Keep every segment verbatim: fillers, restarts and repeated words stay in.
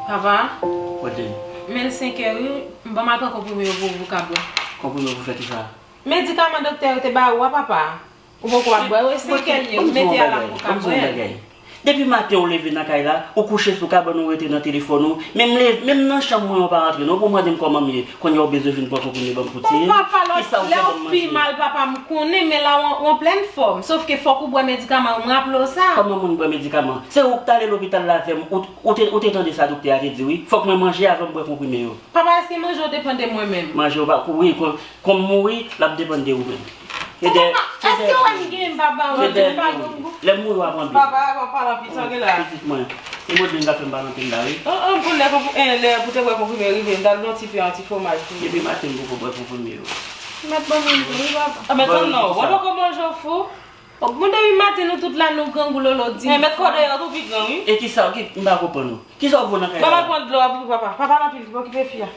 Papa, Mwen te men l senkè wi, m ban m al pran konprime yo pou ou, pou w ka bwè. Konprime pou fè kisa? Medikaman doktè yo te ba ou a, papa. Ou poko ap bwè yo, e senkè l ye, ou mete a la pou w ka bwè. Depi maten ou leve nan kay la, ou kouche sou kabann ou rete nan telefòn ou. Menm leve, menm nan chanm mwen ou pa rantre non, pou mande m kòman m ye. Kounye a ou bezwen vin pran konprime ban m pou ti. Bon, papa, lè w pi mal, papa, m konnen, men la w an, w an plèn fòm. Sòf ke fòk ou bwè medikaman yo, m raple w sa. Kòman moun bwè medikaman? Se ou k t ale lopital la avè m, ou, ou te, ou te tande sa doktè a te di wi. Fòk mwen manje avan m bwè konprime yo. Papa, èske manje w depann de mwen menm? Manje w pa, wi, kon, kon m mouri, l ap depann de ou menm. Se de, se de, èske w wè m gen papa, w ap di m pa gen gou? Lè m mouri, w ap anpil. Papa, w ap pale anpil, sa gen la. Pitit mwen. Se Modlin k ap fè m pale anpil la, wi. An, an, pou lè, pou, eh, lè pou te bwè konprime rive, m t al gen yon ti pen, yon ti fwomaj pou ou. Depi maten, m poko bwè konprime yo. Mèt ban mwen tou, wi, papa. A, mèt ban non, w poko manje w fou. Bon, depi maten, nou tout la, nou grangou, Lolo di. Eh, mèt kò dèyè w tou pi gran, wi. E kisa, ki, m pa konprann ou. Kisa w vo nan kay la? Ban m al pran dlo a pou ou, papa. Papa, anpil, okipe fi a.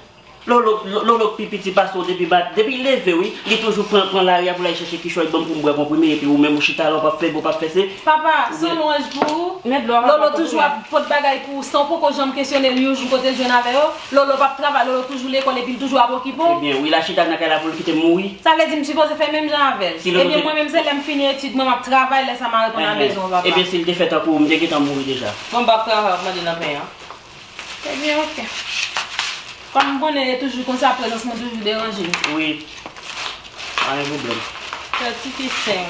Lolo, Lolo pi piti pase w depi bat, depi l leve wi, li toujou pran, pran lari a pou l al chèche kichòy ban m pou m bwè konprime, epi ou menm ou chita la, ou p ap fè, ou p ap fè se. Papa, se yon lwanj pou ou. Lolo toujou ap pot bagay pou ou san w poko janm kesyone l yon jou kote l jwenn avè yo. Lolo p ap travay, Lolo toujou lekòl epi l toujou ap okipe w. Ebyen, wi, l a chita nan kay la pou l kite m mouri. Sa vle di m sipoze fè menm jan avè l. Ebyen, mwen menm se lè m fini etid mwen m ap travay, lè sa m a reponn a bezwen w, papa. Ebyen, si l te fè tankou ou, m te gentan mouri deja. Bon, m p ap travay, w ap mande nan pen an. Ebyen, oke. Kòm m konnen e toujou konsa, prezans mwen toujou deranje. Wi. Pa gen pwoblèm. Fè ti kisen.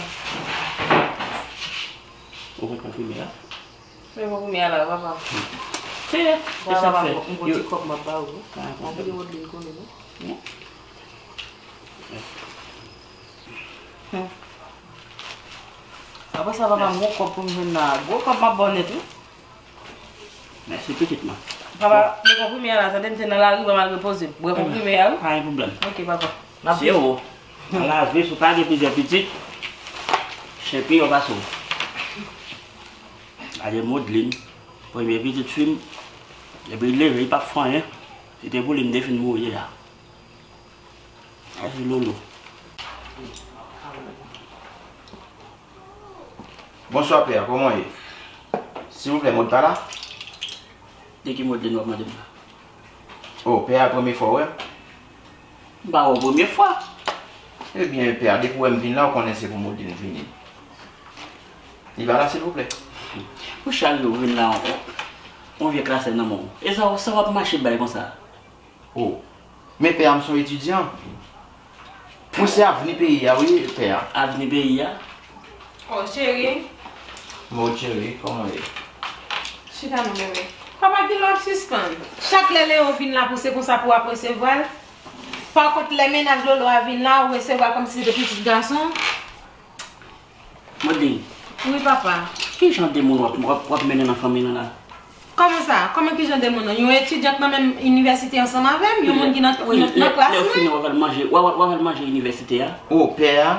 Ou konn konprime a? Men konprime a la, papa. Se, se sa k fè. M gon ti kòb m ap ba ou. Pa gen pwoblèm. Anpil Rodlin konnen, non? Apre sa, papa, m gon kòb pou m jwenn la. Gwo kòb m ap ba w nèt, wi. Mèsi, pitit mwen. Papa, men konprime a la, tande m te nan lari, ban m al repoze m. Bwè konprime a, wi. Pa gen pwoblèm. Oke, papa. Se ou. Nan lavi, si w pa gen plizyè pitit, chen pi yo pase w. Gade Modlin, premye pitit fi m, depi l leve, li p ap fè anyen. Si te pou li, m te fin mouri deja. Gade Lolo. Bonswa, pè a, kòman w ye? Silvouplè, Mòd pa la? De ki Modlin w ap mande m la? O, pè a, premye fwa w wè m? M pa wè w premye fwa. Ebyen, pè a, depi w wè m vin la, w konnen se pou Modlin m vini. Li pa la, silvouplè? Pou chak jou w vin la, on, on vye klasè nan men w. E sa, sa w ap mache bay konsa? O, men pè a, m se yon etidyan. Mwen se avni peyi a, wi, pè a. Avni peyi a? O, cheri. Mo cheri, kòman w ye? Chita non, bebe. Papa, kilè w ap sispann? Chak lè Leo vin la pou se konsa pou w ap resevwa l? Pa kont, lè mennaj Lolo a vin la, ou resevwa l kòmsi se te pitit gason? Modlin. Wi, papa. Ki jan de moun w ap, w ap, w ap mennen nan fanmi nou la? Kòman sa? Kòman ki jan de moun? Yon etidyant nan menm inivèsite ansanm avè m? Yon moun ki nan, nan, nan klas mwen? Lè w fini, w ap al manje, w ap, w ap al manje inivèsite a? O, pè a.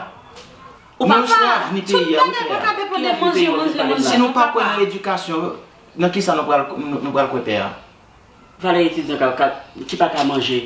Ou papa, tout bagay pa ka depann de manje, manje, manje. Si nou pa kwè nan edikasyon, nan kisa nou pral, nou, nou pral kwè, pè a? Valè etidyan ka, ka, ki pa ka manje.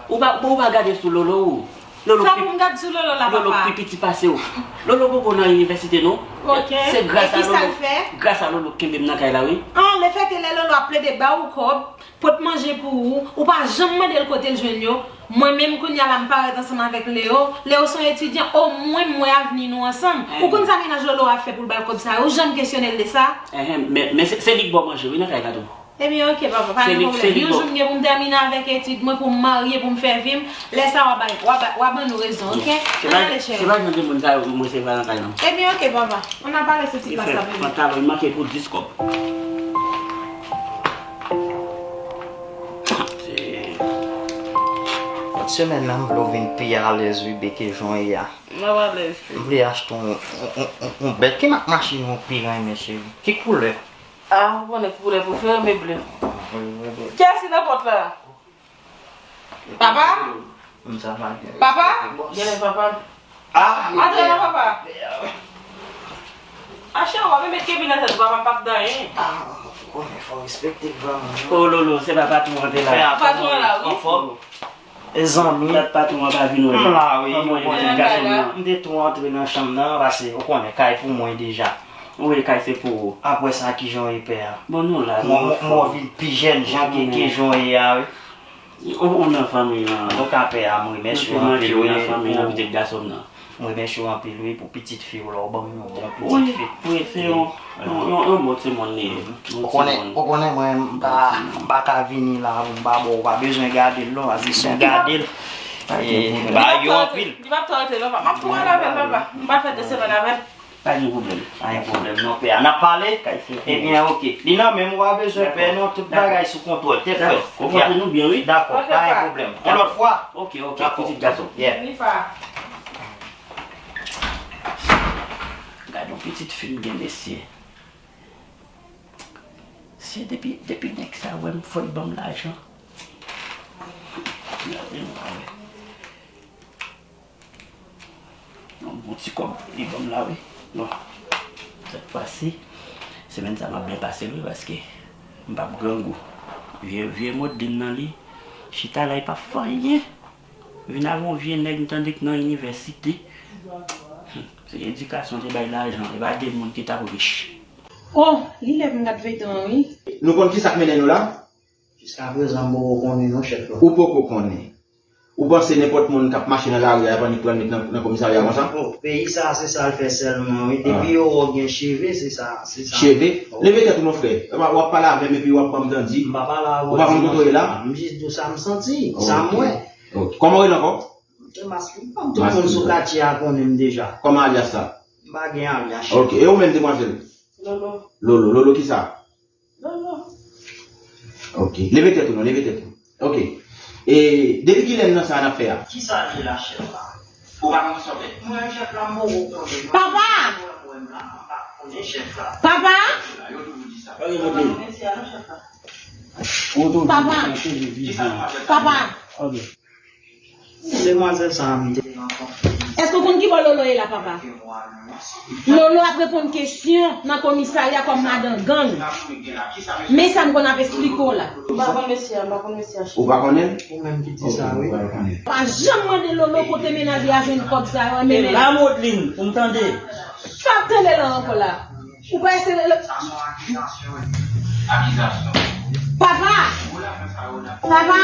Ou pa, ou pa gade sou Lolo ou? Lolo sa pou m gade sou Lolo la, papa? Lolo pi piti pase w. Lolo poko nan inivèsite non. Oke. Se gras a Lolo, gras a Lolo k kenbe m nan kay la, wi. An, lefètke lè Lolo ap plede ba ou kòb, pot manje pou ou, ou pa janm mande l kote l jwenn yo. Mwen menm kounye a la m parèt ansanm avèk Leo. Leo se yon etidyan, omwen m wè avni nou ansanm. Ou konn sa mennaj Lolo a fè pou l ba l kòb sa yo? Ou janm kesyone l de sa? Enhen, men, men se, se li k ba w manje wi nan kay la tou. Ebyen, oke, papa, pa gen pwoblèm. Yon jou m gen pou m tèmine avèk etid mwen, pou m marye, pou m fè vi m. Lè sa a, w a bay, w a bay, w a ban nou rezon, oke? Ann ale, cheri. Se pa jan de moun sa yo pou m resevwa nan kay non. Ebyen, oke, papa. Ann ap ale sou ti plas la, bebe. Pantalon, li manke pou dis kòb. Fòt semèn nan, m vle w vin pi alèz, wi, Beke, jan w ye a. M ap alèz, cheri. M vle achte yon, yon, yon, yon, yon bèl. Ki mak machin ou pi renmen, cheri? Ki koulè? Ah, ou konnen ki koulè prefere m e ble. Kiyès ki nan pòt la? Papa? Papa? Genlè papa. Ah, antre non, papa. Ah, cheri, w ap met kebi nan tèt ou, papa p ap di anyen. Ah, ou konnen fò respekte granmoun. Oh, Lolo, se pa patwon an te la. Patwon an la, wi. Anfòm. E zanmi. Dat patwon an pa vin wè m. M la wi, ou konnen. M te tou antre nan chanm nan, paske ou konnen kay pou mwen deja. Wi, kay se pou ou. Apre sa, kijan w ye, pè a? Bon, nou la, nou anfòm. Mwen vin pi jèn, jan ke, kijan w ye a, wi. Ou, ou nan fanmi lan. Antouka, pè a, m remèsye w anpil, wi, pou, m remèsye w anpil, wi, pou pitit fi w la, w ban m yon bon pitit fi. Wi, wi, se yon, yon, yon, yon bon timoun li ye. Ou konnen, ou konnen, mwen, m pa, m pa ka vini la, m pa, bon, ou pa bezwen gade l, non, a se si w gade l. E, m ba yo anpil. Li p ap twò rete, non, papa. M ap twò al avè l, papa. M pa fè de semèn avè l. Pa gen pwoblèm, pa gen pwoblèm non, pè a. N ap pale? Ebyen, oke. Li nan men m, ou pa bezwen pè non, tout bagay sou kontwòl, tèt frèt. Ou konprann nou byen, wi. Dakò, pa gen pwoblèm. Yon lòt fwa. Oke, oke, pitit gason. Yeah. Gad yon pitit fi m gen, mesye. Se depi, depi nèg sa wè m, fò l ban m lajan. Gade m pa wè. Yon bon ti kòb li ban m la, wi. Bon, sèt fwa si, semèn sa m ap byen pase l, wi, paske m p ap grangou. Vye, vye Modlin nan li, chita la, li p ap fè anyen. Vin avè yon vye nèg, m tande k nan inivèsite. Hmm, se edikasyon te bay lajan, e pa de moun ki t ap rich. Oh, li lè pou m gad feyton an, wi. Nou konn ki sa k mennen nou la? Jiskaprezan, m poko konnen non, chèf la. Ou poko konnen? Ou panse nenpòt moun k ap mache nan lari a, y ap annik pran nèg nan, nan komisarya konsa? Oh, peyi sa, se sa l fè sèlman, wi. Depi yo wè w gen cheve, se sa, se sa. Cheve? Leve tèt ou non, frè. W ap, w ap pale avè m epi w ap ban m tandi. M pa pale avè w. Ou pa konn kote w ye la? M jis di w sa m santi, sa m wè. Ok. Kòman w rele ankò? Se Mascouline. Tout moun sou katye a konnen m deja. Kòman alyas sa? M pa gen alyas. Ok. E ou menm, demwazèl? Lolo. Lolo. Lolo kisa? Lolo. Ok. Leve tèt ou non, leve tèt ou. Ok. E depi kilè n nan sa n ap fè a? Kisa l ye la, chèf la? Ou pa konn sa w fè? Mwen, chèf la, m poko konnen. Papa! Mwen, m la, m pa konnen chèf la. Papa! Yo toujou di sa. Pale, Modlin. Papa! Papa! Ok. Demwazèl sa a, m te nan konfizyon. Èske w konn ki bò Lolo ye la, papa? Lolo ap reponn kesyon nan komisarya kòm madan gang. Men sa m konn ap esplike w la. M pa konn mesye a, m pa konn mesye a. Ou pa konnen l? Ou menm ki di sa, wi. Ou pa konnen. Pa janm mande Lolo kote mennaj li a jwenn kòb sa yo, men la, Modlin, pou m tande. Sa ap tande la ankò la. Ou pa eseye le... Papa! Papa!